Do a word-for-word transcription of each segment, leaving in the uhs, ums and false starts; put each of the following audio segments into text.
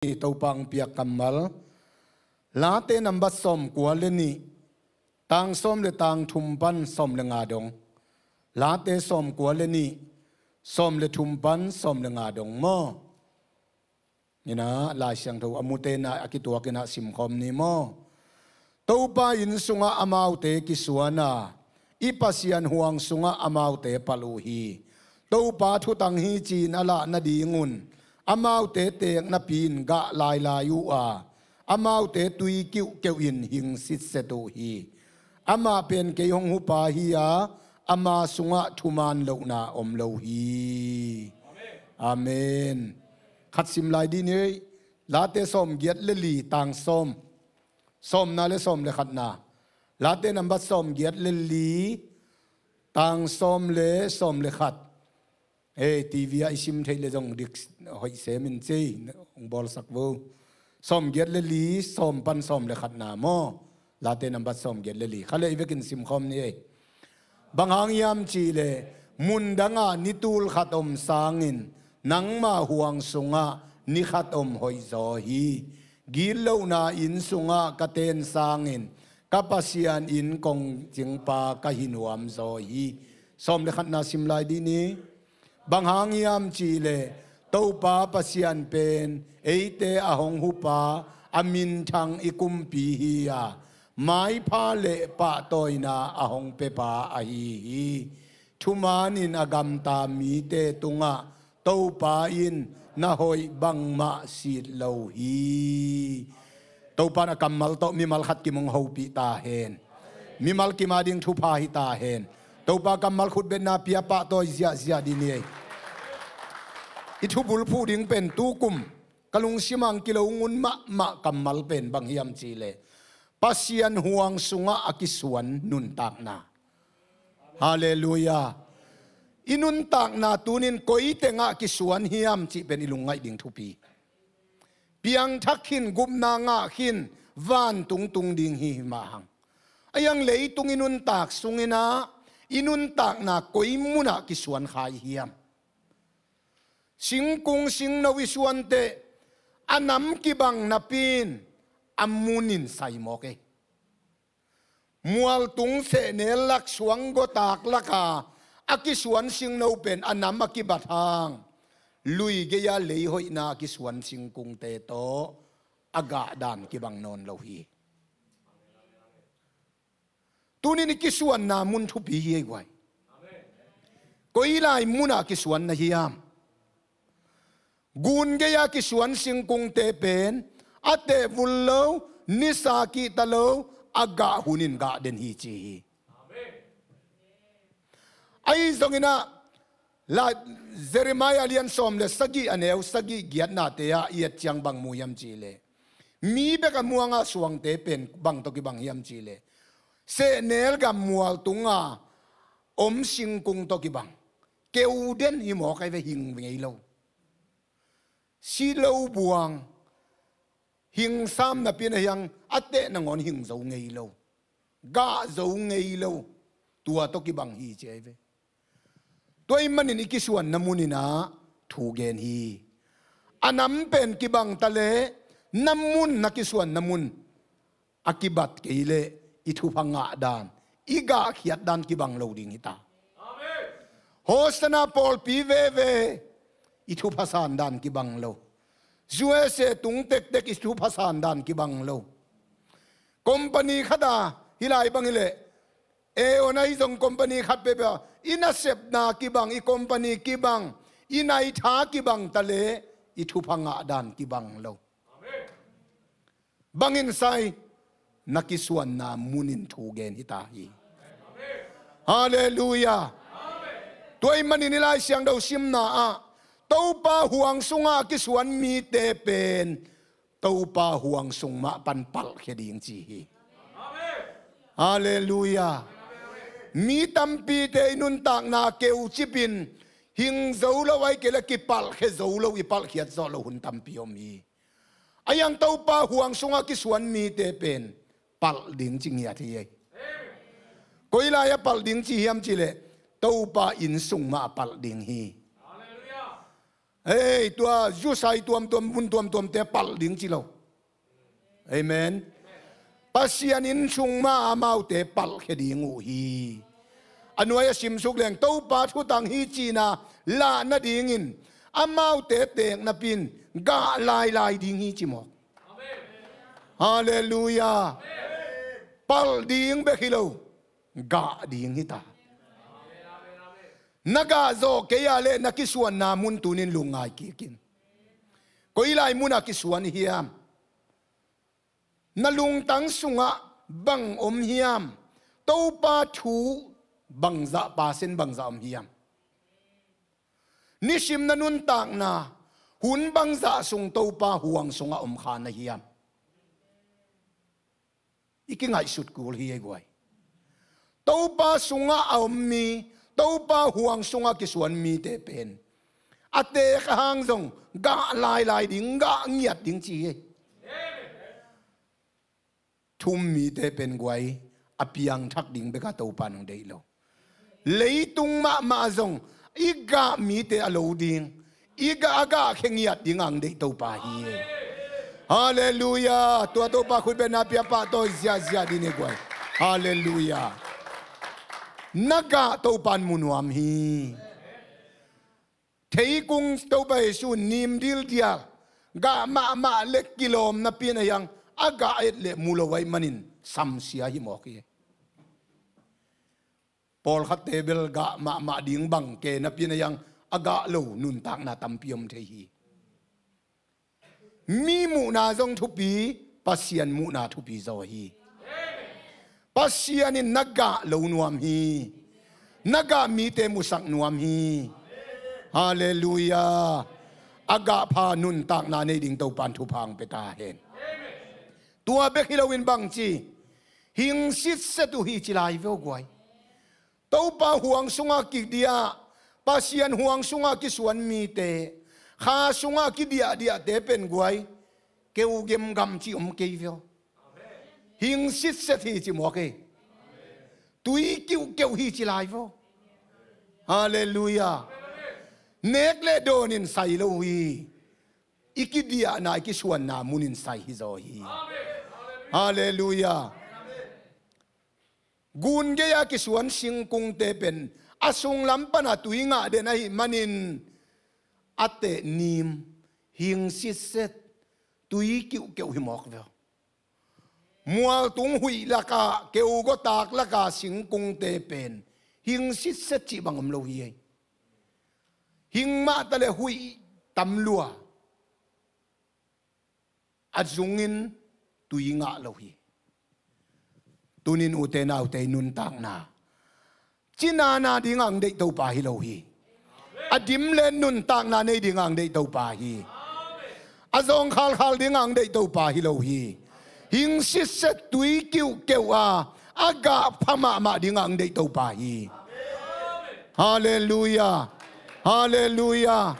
Topa hong piak kammal. Late nambat sawmkua le nih, tang sawm le tang thum pan sawm le nga dong. Late sawmkua le nih, sawm le thum pan sawm le nga dong maw? Inah Lai Siangtho a mute inah a kituak inah simkhawm ni maw? Topa inn sungah amaute kisuan a, i Pasian huang sungah amaute palh uh hi. Topa thutang hi ci-in a lah nadingun amaute teek napi-in gah lailai uh a, amaute tui kiuhkeuh in hing sitset uh hi. Amah pen kei hong hupa hi a, ama sungah thuman lohna om lo hi. Amen. Khat sim lai dih ni ei. Late sawmgiat le li tang sawm. Sawmna le sawm le khatna. Late nambat sawmgiat le li, tang sawm le sawm le khat. Ei, T V ah i sim theih le zong dik hoih sem in ci, hong bawlsak vo. Sawmgiat le li, sawm pan sawm le khatna maw? Late nambat sawmgiat le li. Kha le i vekin simkhawm ni ei. Bang hang hiam cihleh, mundangah ni tul khat om sangin, nangmah huang sungah ni khat om hoihzaw hi. Gitlohna inn sungah ka ten sangin, ka Pasian inn kongcingpa ka hi nuamzaw hi. Sawm le khatna sim lai dih ni. Bang hang hiam cihleh, Topa Pasian pen eite a hong hupa, a minthang i kumpi hi a, maipha le pahtawina a hong pepa ahi hi. Thumanin a gamta mite tungah Topa in na hoih bangmah sit lo hi. Topa in a kammal tawh mimal khat kim hong hopih ta hen. Mimal kim a ding thupha hi ta hen. Topa kammal khutbetna pia pahtawi ziahziah dih ni ei. I thubulphuh ding pen tukum ka lungsim ah kilo ngun mahmah kammal pen bang hiam cihleh, Pasian huang sungah a kisuan nuntakna. Halleluiah. I nuntakna tunin koi tengah kisuan hiam cih pen i lungngaih ding thupi. Piangthak khin, gupna ngah khin, vantung tung ding hi mah hang. A iang leitung i nuntak sunginah i nuntakna koi munah kisuan kha i hiam? Singkung singno i suanteh a nam kibang napi-in a munin sai mawk ei. Mualtung sehnel lak suang gawtak laka a kisuan singno pen a nam a kibat hang, lui gei-a leihoihna a kisuan singkungte tawh a gahdan kibang nawn lo hi. Tunin i kisuanna mun thupi hi ei guai. Koi lai munah kisuan na hiam? Gun gei-a kisuan singkungte pen a tehvul lo, nisa kihta lo, a gah hunin gah den hi ci hi. Ahi zonginah la Jeremiah lian sawm le sagih a neu sagih giatnate ah i et ciang bang mu hiam cihleh, mi bek a muanga suangte pen bang tawh kibang hiam cihleh, sehnel gam mualtunga om singkung tawh kibang. Keu den hi mawk ei ve, hing ngei lo. Si lo buang, hing sam napi-in a hiang a teh nangawn hing zo ngei lo, gah zo ngei lo, tua tawh kibang hi ci ei ve. Tua ahih manin i kisuanna muninah thu gen hi. A nam pen kibang taleh na mun, na kisuanna mun a kibat kei leh i thupha ngahdan, i gahkhiatdan kibang lo ding hita. Hosanna pawlpi veve, i thupha sandan kibang lo. U S A tung tektek, i thupha sandan kibang lo. Company khata hih lai bang hileh, e on ahi zong company khat peuhpeuh a i nasepna kibang, i company kibang, i naitha kibang taleh i thupha ngahdan kibang lo. Bangin sai, na kisuanna munin thu gen hita hi. Halleluiah. Tua ahih manin i Lai Siangtho simna ah Topa huang sungah a kisuan mite pen Topa huang sung mah pan palhkhia ding ci hi. Halleluiah. Mi tampite i nuntakna keucipin hing zo lo, ahih kei leh kipalhkhia zo lo, i palhkhiat zawh lo hun tampi om hi. A iang Topa huang sungah kisuan mite pen palh ding ci ngiat hi ei. Koi lai-ah palh ding ci hiam cihleh Topa inn sung mah a palh ding hi. Hei, tua zusai tuamtuam, mun tuamtuamte palh ding ci lo. Amen. Pasian inn sung mah amaute palhkhia ding uh hi. A nuai a simsuk leng Topa thutang hi cihna lah nadingin amaute teek napi-in gah lailai ding hi ci mawk. Halleluiah. Palh ding bek hi lo, gah ding hi ta. Na gah zawh kei a leh na kisuanna mun tunin lungngai kik in. Koi lai munah kisuan hiam? Na lungtang sungah bang om hiam? Topa thu bangzah, percent bangzah om hiam? Nisim na nuntakna hun bangzah sung Topa huang sungah om kha na hiam? I kingaihsut kul hi ei guai. Topa sungah a om mi, Topa huang sungah kisuan mite pen a teek a hang zong gah lailai ding, gah ngiat ding ci hi. Thum mite pen guai, a piangthak ding bek a Topa in hong deih lo. Leitung mahmah zong i gah mite a lo ding, i gah, a gah khe ngiat ding a hong deih Topa hi. Halleluiah. Tua Topa khutbetna pia pahtawi ziahziah ding hi guai. Halleluiah. Na gah Topa in mu nuam hi. Theikung Topa Jesu nim dildial, gah mahmah le kilawm napi-in a hiang, a gah et le mu lo ahih manin samsia hi mawk hi. Pawlkhatte bel gah mahmah ding bang ke napi-in a hiang, a gah lo nuntakna tampi om thei hi. Mi muhna zong thupi, Pasian muhna thupi zaw hi. Pasian in na gah lo nuam hi. Na gah mite musak nuam hi. Halleluiah. A gah pha nuntakna nei ding Topa in thupha hong pia ta hen. Tua bek hi loin bangci, hing sitset uh hi ci lai veu guai. Topa huang sungah kidiah, Pasian huang sungah kisuan mite, kha sungah kidiahdiahte pen guai, keu gemgam ci om kei veu. Hing sitset hi ci mawk hi. Tui kiuhkeuh hi ci lai veu. Halleluiah. Nek le dawnin sai lo hi. I kidiahna, i kisuanna munin sai hi zaw hi. Halleluiah. Gun gei-a kisuan singkungte pen a sunglam pana tui ngah den ahih manin a tehnim, hing sitset, tui kiuhkeuh hi mawk veu. Mualtung huih lakah, keu gawtak lakah singkungte pen hing sitset cih bang om lo hi ei. Hing mah ta le huih tam lua, a zungin tui ngah lo hi. Tunin ute naute i nuntakna cinana ding a hong deih Topa hi lo hi. A dimlen nuntakna nei ding a hong deih Topa hi. A zawngkhalkhal ding a hong deih Topa hi lo hi. Hing sitset, tui kiuhkeuh a, a gah pha mahmah ding a hong deih Topa hi. Halleluiah. Halleluiah.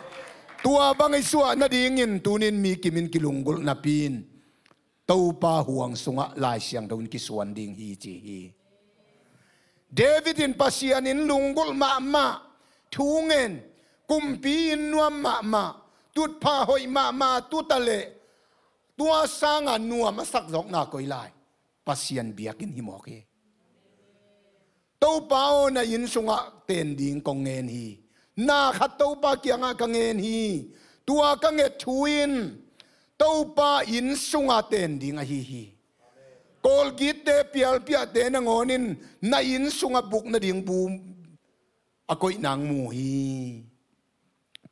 Tua bang i suah nadingin tunin mi kimin kilunggulh napi-in Topa huang sungah Lai Siangtho in kisuan ding hi ci hi. David in Pasian in lunggulh mahmah, thu ngen, kumpi inn nuam mahmah, tutphah hoih mahmah tu ta leh, tua sanga nuam a sak zawkna koi lai? Pasian biakinn hi mawk hi. Topa aw, na inn sungah ten ding kong ngen hi. Na khat Topa kiangah ka ngen hi. Tua ka nget thu in Topa inn sungah ten ding ahi hi. Kawlgitte, pialpiahte nangawn in na inn sungah buk nading bu a koih nang mu hi.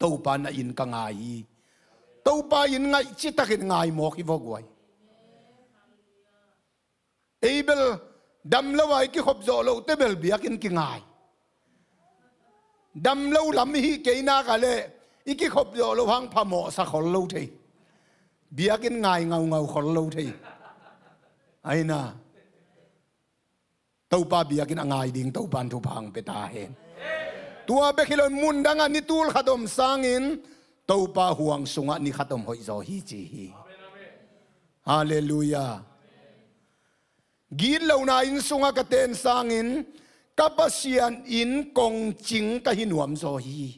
Topa na inn ka ngai hi. Topa inn ngaih citakin ngai mawk hi vawguai. Ei bel damlo a i kikhop zawh loh te bel biakinn kingai. Damlo lam i hih kei nak a leh i kikhop zawh loh hang phamawhsa khol lo thei. Biakinn ngai ngaungau khol lo thei. Aina. Topa biakinn a ngai ding Topa in thupha hong pia ta hen. Tua bek hi lo, mundangah ni tul khat om sangin Topa huang sungah ni khat om hoih zaw hi ci hi. Halleluiah. Gitlona inn sungah ka ten sangin ka Pasian inn kongcing ka hi nuam zaw hi.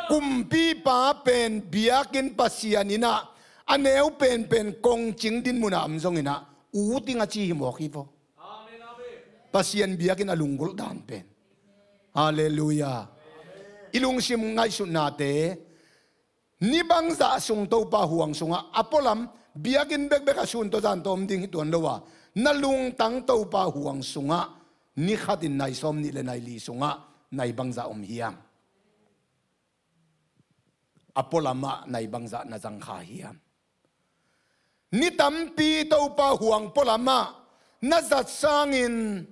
Kumpipa pen biakinn Pasian in ah, a neu penpen kongcing din munah om zongin ah, ut ing a ci hi mawk hi vaw. Pasian biakinn a lunggulh dan pen. Halleluiah. I lungsim ngaihsutnate, ni bangzah sung Topa huang sungah, a pualam, biakinn bekbek a sun tawh zan tawh om ding hi tuan lo a, na lungtang Topa huang sungah, ni khatin nai sawmnih le nai li sungah, nai bangzah om hiam? A pualamah nai bangzah na zangkha hiam? Ni tampi Topa huang pualamah na zat sangin,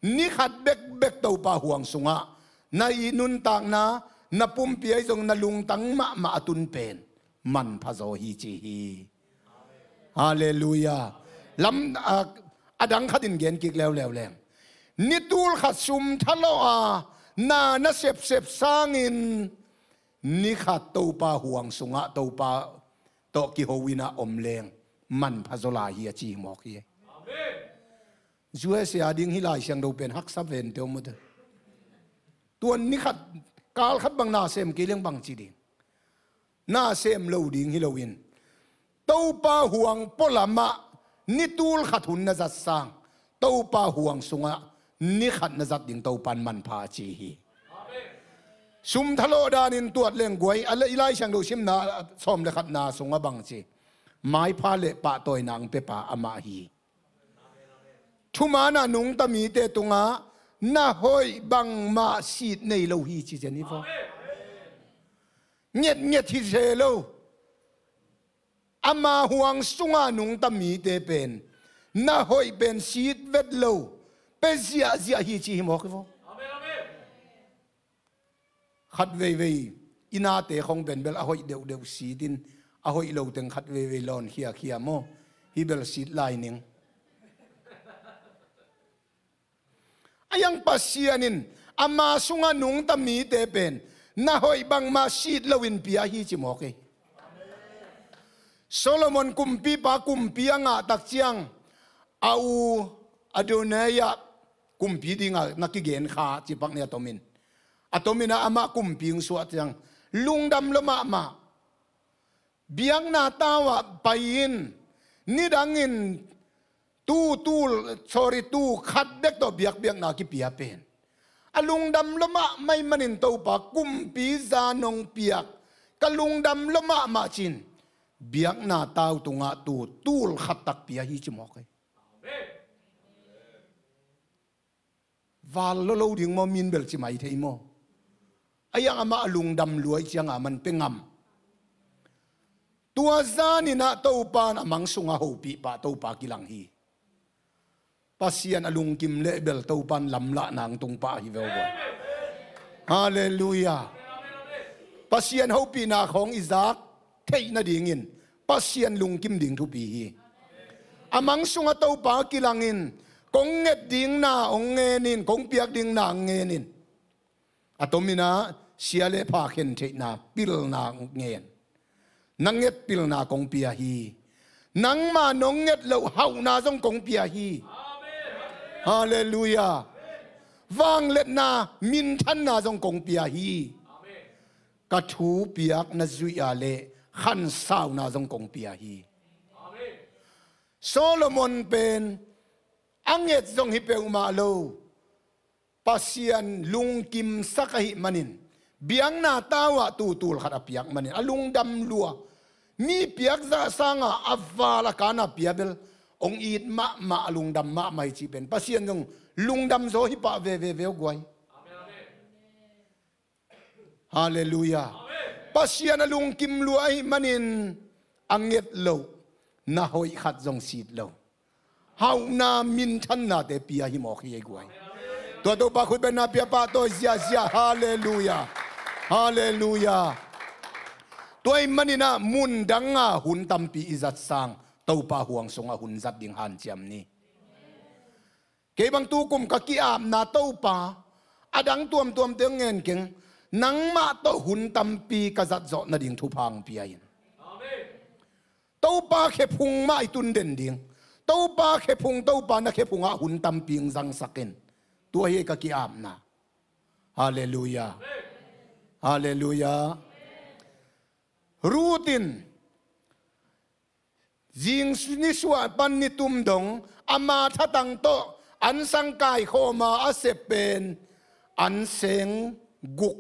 ni khat bekbek Topa huang sungah na i nuntakna, na pumpi ahi zong na lungtang mahmah a tun pen manpha zaw hi ci hi. Halleluiah. Lam, a, a dang khatin gen kik leuleu leng, ni tul khat sum thalawh a na na sepsep sangin, ni khat Topa huang sungah Topa tawh kiho in ah om leng manpha zaw lai hi a ci hi mawk hi. U S A ding hi Lai Siangtho pen haksa vente om uh te. Tuan ni khat, kal khat bang na sem kei leng bang ci ding? Na sem lo ding hi loin, Topa huang pualamah ni tul khat hun na zat sang, Topa huang sungah ni khat na zat ding Topan manpha a ci hi. Sum thalawh danin tuat leng guai, a le-, i Lai Siangtho simna sawm le khatna sungah bang ci? Maipha le pahtawina ang pepa amah hi. Thuman a nungta mite tungah na hoih bangmah sit nei lo hi ci zen hi vaw. Ngetnget hi se lo. Ama huang sunga nungta mite pen na hoih pen sit vet lo, pe ziahziah hi ci hi mawk hi vaw. Khat veivei i nate khong pen bel a hoih deuhdeuh sitin, a hoih lo teng khat veivei lawn khiakhia maw? Hi bel sit lai ning. A iang Pasian in ama sunga nungta mite pen na hoih bangmah sit loin pia hi ci mawk hi. Solomon kumpipa kumpi a ngah tak ciang, a u Adonijah kumpi dinga na kigen kha cipak ni a tomin. A tomin ah amah kumpi hong suah ciang, lungdam lua mahmah. Biakna tau ah pai-in, nidangin tu tul, sorry, tul khat bek tawh biakbiakna kipia pen a lungdam lua mahmah ahih manin, Topa, kumpi za nong piak, ka lungdam lua mahmah ci-in, biakna tau tungah tu tul khat tak pia hi ci mawk hi. Val lua lo ding maw, min bel ci mai thei maw? A iang amah a lungdam lua ahih ciangin a man pe ngam. Tua zanin ah Topa in a mang sungah hopih pah Topa kilang hi. Pasian a lungkim leh bel Topa in lamlahna hong tung pah hi veu vua. Halleluiah. Pasian hopihna khawng i zak theih nadingin Pasian lungkim ding thupi hi. A mang sungah Topa kilang in, kong nget ding na hong ngen in, kong piak ding na hong ngen in. A tomin ah sia le pha khen theihna pilna hong ngen. Na nget pilna kong pia hi. Nangma nong nget loh hauhna zong kong pia hi. Halleluiah. Vangliatna, minthanna zong kong pia hi. Ka thupiak na zuih a leh khansauna zong kong pia hi. Solomon pen a nget zong hi peuhmah lo, Pasian lungkimsak ahih manin, biakna tau ah tu tul khat a piak manin a lungdam lua. Mi piak zah sangin a val a kan a pia bel hong it mahmah, a lungdam mahmah hi cih pen Pasian zong lungdam zaw hi pah veve veu guai. Halleluiah. Pasian a lungkim lua ahih manin a nget loh na hoih khat zong sit lo. Hauhna, minthannate pia hi mawk hi ei guai. Tua Topa khut bengna pia pahtawi ziahziah. Halleluiah. Halleluiah. Tua ahih manin ah mundang ah hun tampi i zat sang Topa huang sungah hun zat ding hanciam ni. Kei bang tukum ka ki-apna, Topa, a dang tuamtuamte hong ngen keng, nangmah tawh hun tampi ka zat zawh nading thupha hong pia in. Topa khephung mah i tun den ding. Topa khephung, Topa na khephungah hun tampi hong zangsak in. Tua hi ka ki-apna. Halleluiah. Halleluiah. Ruth in zing nisuah pan nitum dong ama thatang tawh an sang kaikhawm a a sep pen an seng guk,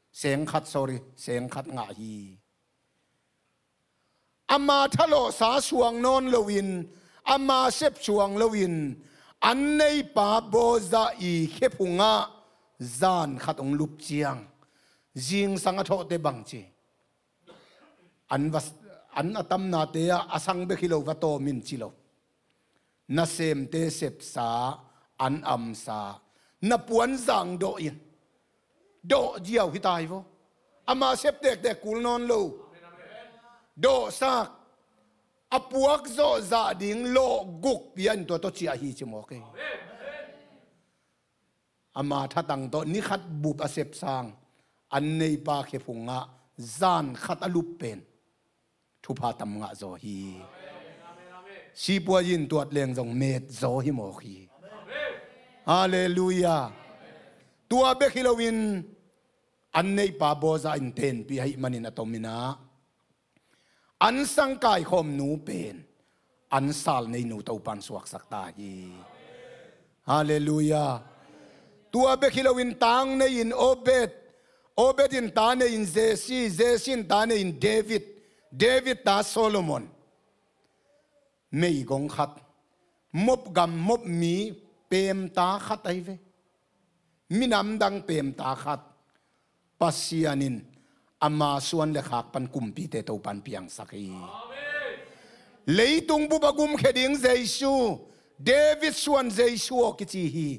seng khat, sorry, seng khat ngah hi. Ama thalawhsa suang nawn loin, ama sep suang loin, an neipa Boaz i khephungah zan khat hong lup ciang, zingsang a thawhte bang ci? An va, an a tamnate ah a sang bek hi lo, va tawm in ci lo. Nasemte sepsa, an amsa, na puan zang dawh in, dawh ziau hi tai vaw. Ama sep tektek kul nawn lo. Dawhsak, a puak zawh zah ding lawh guk pia in tua tawh ciah hi ci mawk hi. Ama thatang tawh ni khat bup a sep sang, an neipa khephungah zan khat a lup pen thupha tam ngah zaw hi. Sipuai in tuat leng zong met zaw hi mawk hi. Halleluiah. Tua bek hi loin an neipa Boaz in tenpih ahih manin a tomin ah an sang kaikhawm nu pen an sal nei nu Topan suaksak ta hi. Halleluiah. Tua bek hi loin tang nei in Obed, Obed in ta nei in Jesse, Jesse in ta nei in David, David ta Solomon. Meigong khat, Moab gam Moab mi pemta khat ahi ve. Minam dang pemta khat. Pasian in ama suan le khak pan kumpite Topan piangsak hi. Leitung bup a gumkhia ding Jesu, David suan Jesu aw kici hi.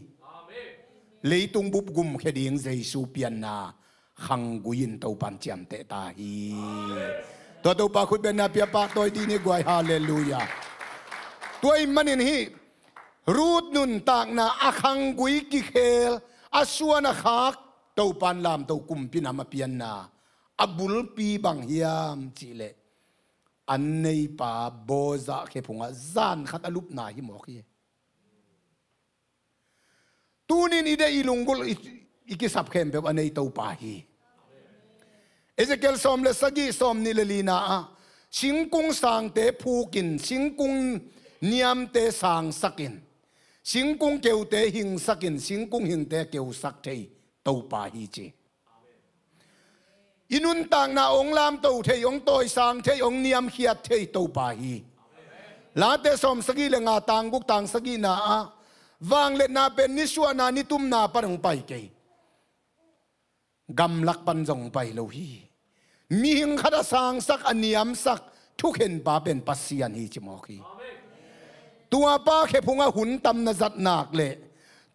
Leitung bup gumkhia ding Jesu pianna khanggui in Topan ciamteh ta hi. Tua Topa khutbetna pia pahtawi dih ni guai, halleluiah. Tua ahih manin hih Ruth nuntakna a khanggui kikhel, a suan a khak, Topan lamto kumpi nam a pianna a bulpi bang hiam cihleh an neipa Boaz khephungah zan khat a lupna hi mawk hi. Tunin i deih i lunggulh i, i kisap khempeuh a nei Topa hi. Ezekiel sawm le sagih, sawm nih le lina ah singkung sangte phukin, singkung niamte sangsakin, singkung keute hingsakin, singkung hingte keusak thei Topa hi ci. I nuntakna hong lamto thei, hong tawisang thei, hong niamkhiat thei Topa hi. Late sawm sagih le nga, tang guk tang sagihna ah vangliatna pen nisuahna nitumna pan hong pai kei. Gamlak pan zong hong pai lo hi. Mihing khat a sangsak, a niamsak thukhenpa pen Pasian hi ci mawk hi. Tuapa khephungah hun tam na zat nak leh,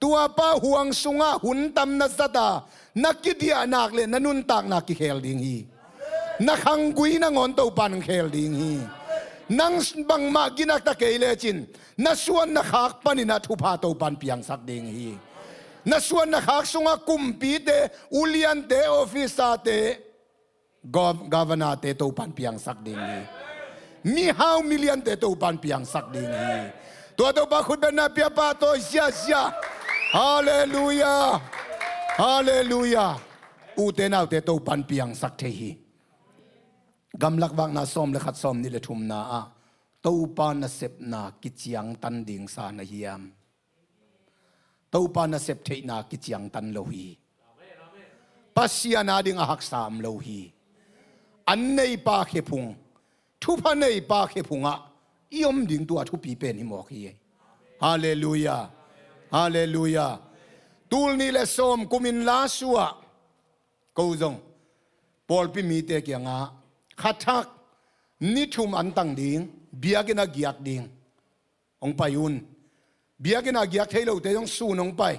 tuapa huang sungah hun tam na zat a na kidiah nak leh na nuntakna kikhel ding hi. Na khanggui nangawn Topan hong khel ding hi. Nang bangmah ginak ta kei lecin na suan na khak panin ah thupha Topan piangsak ding hi. Na suan na khak sungah kumpite, uliante, officerte, gov-, governor-te Topan piangsak ding hi. Mihau miliante Topan piangsak ding hi. Tua Topa khutbetna pia pahtawi ziazia. Halleluiah. Halleluiah. Ute naute Topan piangsak thei hi. Gamlak Vakna sawm le khat, sawm nih le thumna ah Topa nasepna kiciangtan ding sa na hiam? Topa nasep theihna kiciangtan lo hi. Pasian ading a haksa om lo hi. An neipa khephung, thupha neipa khephungah i om ding tua thupi pen hi mawk hi. Halleluiah. Halleluiah. Tul nih le sawm kumin la suah ko zong pawlpi mite kiangah kha thak ni thum an tang ding, biakinn a giak ding. Hong pai un. Biakinn a giak thei lote zong sun hong pai.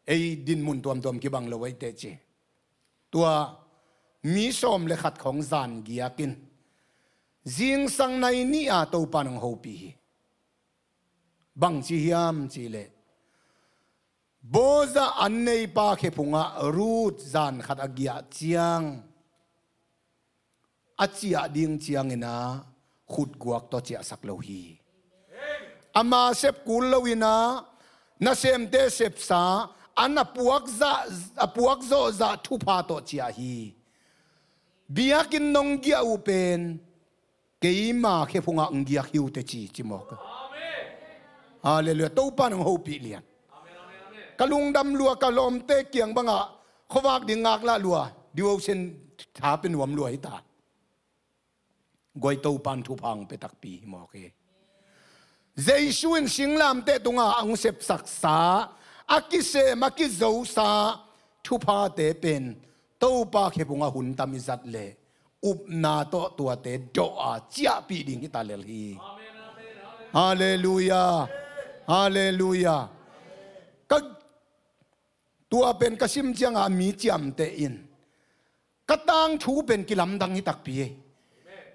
Ei dinmun tuamtuam kibang lo ahi teh ci. Tua mi sawm le khat khawng zan giak in zingsang nai ni-a Topan hong hopih hi. Bangci hiam cihleh Boaz an neipa khephungah Ruth zan khat a giah ciang, a ciah ding ciangin ah khutguak tawh ciahsak lo hi. Ama sep kul loin ah nasemte sepsa, an a puak zah, a puak zawh zah thupha tawh ciah hi. Biakinn nong giah uh pen keima khephungah ng giak hi uh teci, ci mawk. Halleluiah. Topa nong hopih lian. Ka lungdam lua, ka lawmte kiang bangah khuavak ding ngaklah lua, devotion tha pe nuam lua hi ta. Guai, Topa in thupha hong pia takpi hi mawk hi. Jesu in singlamteh tungah a hong sepsaksa, a kisem, a kizosa thuphate pen Topa khephungah hun tam i zat leh upna tawh tuate dawh a ciahpih ding hi ta lel hi. Halleluiah. Halleluiah. Ka, tua pen ka sim ciangah mi ciamteh in ka tangthu pen kilamdang hi takpi hi.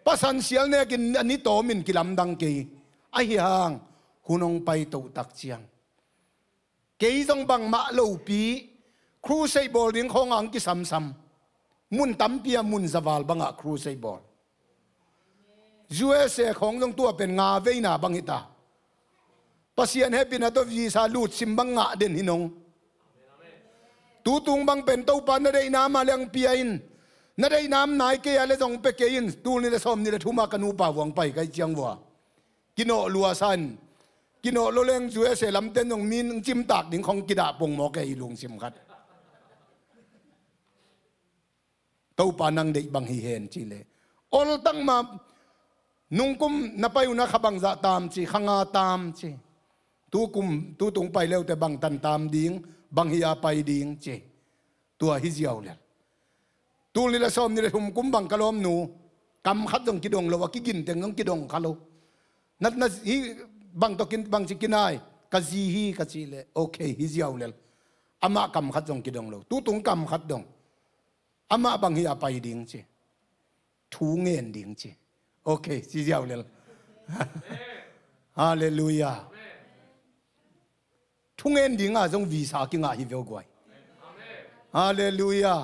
Pasan sial nekin a ni tawmin kilamdang kei. Ahi hang hun hong pai toh tak ciang kei zong bangmah lopi, crusade bawl ding khawngah hong kisamsam. Mun tampi ah mun za val bangah crusade bawl. U S A khawng zong tua pen nga veina bang hi ta. Pasian hehpihna tawh visa lutsim bang ngah den hi nong. Tutung bang pen Topa na deihna mah leng pia in. Na deihna om nai kei a leh zong pia kei in. Tul nih leh sawm nih leh thum ah ka nupa vuang pai ka hih ciang vua kinawh lua sa in. Kinawh lo leng U S A lamten zong mi cimtak ding khawng kidah pong mawk e, i lungsim khat. Topa nang deih bang hi hen ci leh, oltak mah, nungkum na pai uh na kha bangzah tam ci, kha nga tam ci. Tukum, tutung pai leute bang tan tam ding, bang hi a pai ding ci. Tua hi ziau lel. Tul nih leh sawm nih leh thum kum bang ka lawmnu, kam khat zong kidong lo, a kigin teng zong kidong kha lo. Na, na hi bang tawh kin, bang ci kinai, ka zi hi ka cih leh, okay, hi ziau lel. Amah kam khat zong kidong lo. Tutung kam khat dong. Amah bang hi a pai ding ci. Thu ngen ding ci. Okay, ci ziau lel. Halleluiah. Thu ngen dinga zong visa kingah hi veu guai. Halleluiah.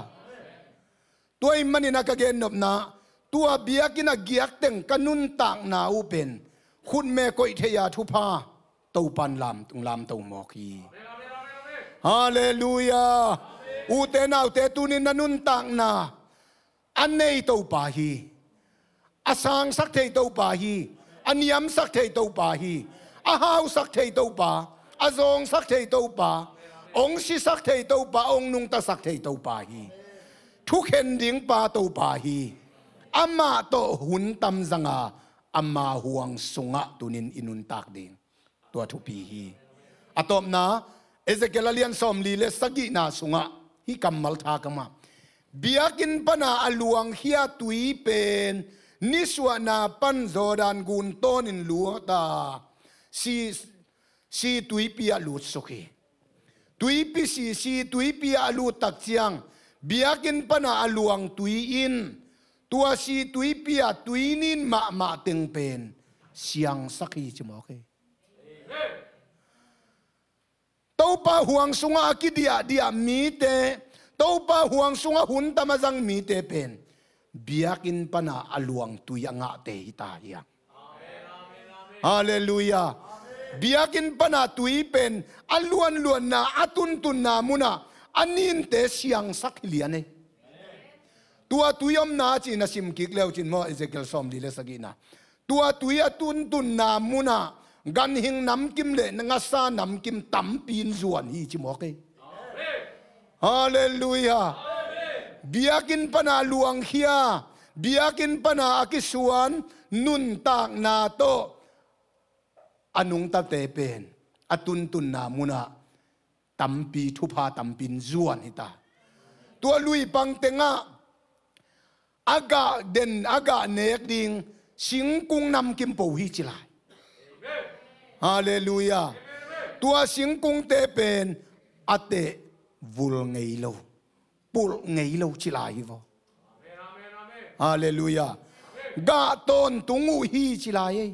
Tua ahih manin a ka gennopna, tua biakinn a giak teng ka nuntakna uh pen khutme koih thei a thupha Topa in lam, lamto mawk hi. Halleluiah. Ute naute, tunin na nuntakna a nei Topa hi. A sangsak thei Topa hi. A niamsak thei Topa hi. A hausak thei Topa, a zawngsak thei Topa, hong sisak thei Topa, hong nungtasak thei Topa hi. Thukhen ding pa Topa hi. Amah tawh hun tam zanga ama huang sungah tunin i nuntak ding. Tua thupi hi. A tawpna, Ezekiel a lian sawmli leh sagihna sungah hih kammal tha ka mah. Biakinn pana a luangkhia tui pen nisuahna pan Jordan gun tawnin lut a, si, si tuipi ah lutsuk hi. Tuipi si, si tuipi ah a lut tak ciang, biakinn pana a luang tui in, tua si tuipi ah tui nin mahmah teng pen siangsak hi ci mawk hi. Topa huang sungah a kidiahdiah mite, Topa huang sungah hun tam a zang mite pen biakinn pana a luang tui a ngahte hi ta hiam? Halleluiah. Biakinn pana tui pen a luanluanna, a tuntunna munah a ninte siangsak hi lian ei. Tua tui omna ci-in a sim kik leu cin maw, Ezekiel sawmli leh sagihna. Tua tui a tuntunna munah ganhing namkim leh ngasa namkim tampi in zuan hi ci mawk ei. Halleluiah. Biakinn pana luangkhia, biakinn pana a kisuan nuntakna tawh a nungtate pen a tuntunna munah tampi, thupha tampi in zuan hi ta. Tua luipang tengah a gah den, a gah nek ding singkung namkim po hi ci lai. Halleluiah. Tua singkungte pen a teh vul ngei lo, pulh ngei lo ci lai hi vaw. Halleluiah. Gah tawntung uh hi ci lai ei.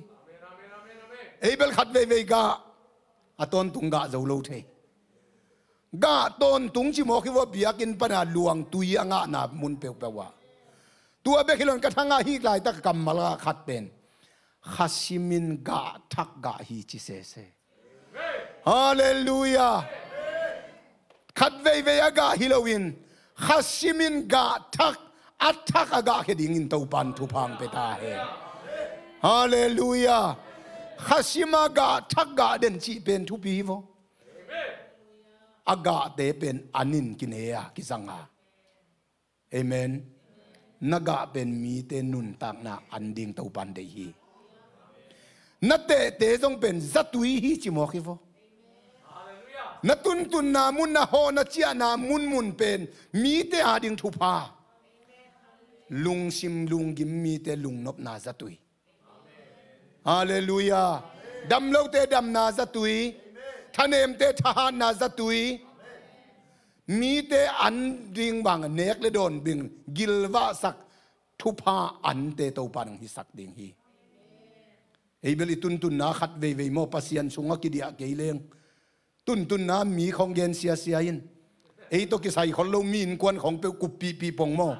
Ei bel khat veivei gah, a tawntung gah zo lo thei. Gah tawntung ci mawk hi vaw, biakinn pana luang tui a ngahna mun peuhpeuh ah. Tua bek hi loin ka thangah hih laitak kammal ah khat pen, kha simin gah thak gah hi ci sese. Halleluiah. Khat veivei a gah hi loin, kha simin gah thak, a thak a gahkhia dingin Topan thupha hong pia ta hen. Halleluiah. Kha sima gah thak gah den cih pen thupi hi vaw. A gahte pen an in kine a, kizang a. Amen. Na gah pen mite nuntakna an ding Topan deih hi. Na tehte zong pen zatui hi ci mawk hi vaw. Na tuntunna mun, na hawh na ciahna munmun pen mite ading thupha. Lungsim lunggim mite lungnopna zatui. Halleluiah. Damlote damna zatui. Thanemte thahatna zatui. Mite an ding bang, nek le dawn bing, gilvahsak, thupha ante Topan hong hisak ding hi. Ei bel i tuntunna khat veivei maw, Pasian sungah kidiah kei leng. Tuntunna mi khong gen siasia in. Ei tawh kisai khol lo mi innkuan khong peuh kuppihpih pong maw.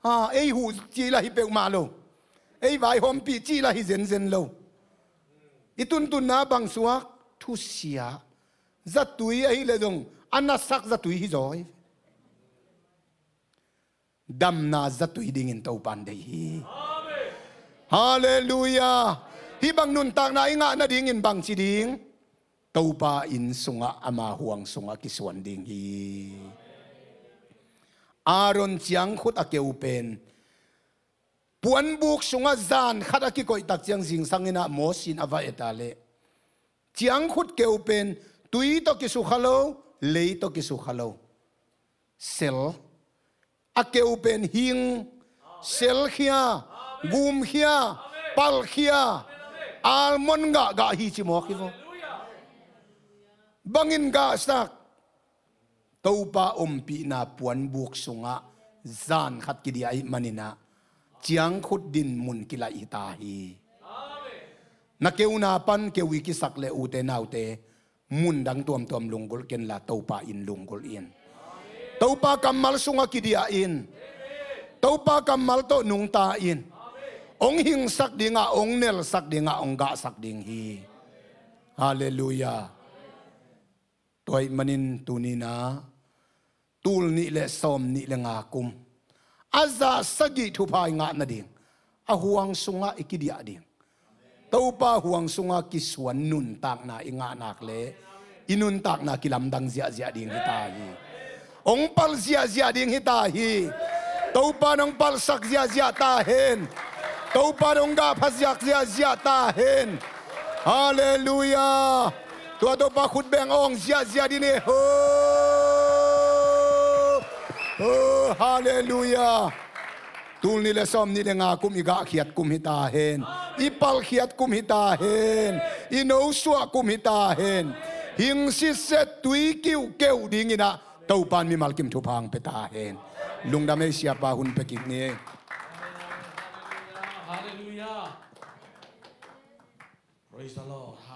A, ei huh cih lah hi peuhmah lo. Ei vaihawmpih cih lah hi zenzen lo. I tuntunna bang suak, thusia. Zatui ahih leh zong, a nasak zatui hi zaw hi. Damna zatui dingin Topan deih hi. Halleluiah. Hih bang nuntakna i ngah nadingin bangci ding? Topa inn sungah, ama huang sungah kisuan ding hi. Aaron ciangkhut a keu pen puanbuk sungah zan khat a kikoih tak ciang zingsang in ah Mawsi in a va et a leh, ciangkhut keu pen tui tawh kisukha lo, lei tawh kisukha lo. Sel. A keu pen hing, selkhia, gumkhia, palkhia, almond gah gah hi ci mawk hi vaw. Bangin gahsak? Topa ompihna puanbuk sungah zan khat kidiah ahih manin ah ciangkhut dinmun kilaih hi ta hi. Na keuna pan keu i kisak leh, ute naute, mundang tuamtuam lunggulh kenla Topa inn lunggulh in. Topa kammal sungah kidiah in. Topa kammal tawh nungta in. Hong hingsak ding a, hong nelsak ding a, hong gahsak ding hi. Halleluiah. Tua ahih manin tuni-in ah, tul nih le sawm nih le nga kum, a za sagih thupha i ngah nading, a huang sungah i kidiah ding. Topa huang sungah kisuan nuntakna i ngah nak leh, i nuntakna kilamdang ziahziah ding hi ta hi. Hong palh ziahziah ding hi ta hi. Topa in hong palhsak ziahziah ta hen. Topa in hong gahpha ziahziah ta hen. Halleluiah. Tua Topa khut beng awng ziahziah ding hi. Ho! Ho! Halleluiah. Tul nih le sawm nih le nga kum i gahkhiat kum hi ta hen. I palhkhiat kum hi ta hen. I nosuah kum hi ta hen. Hing sitset, tui kiuhkeuh dingin ah Topa in mimal kim thupha hong pia ta hen. Lungdam ei, siapa, hun pia kik ni. Halleluiah. Praise the Lord.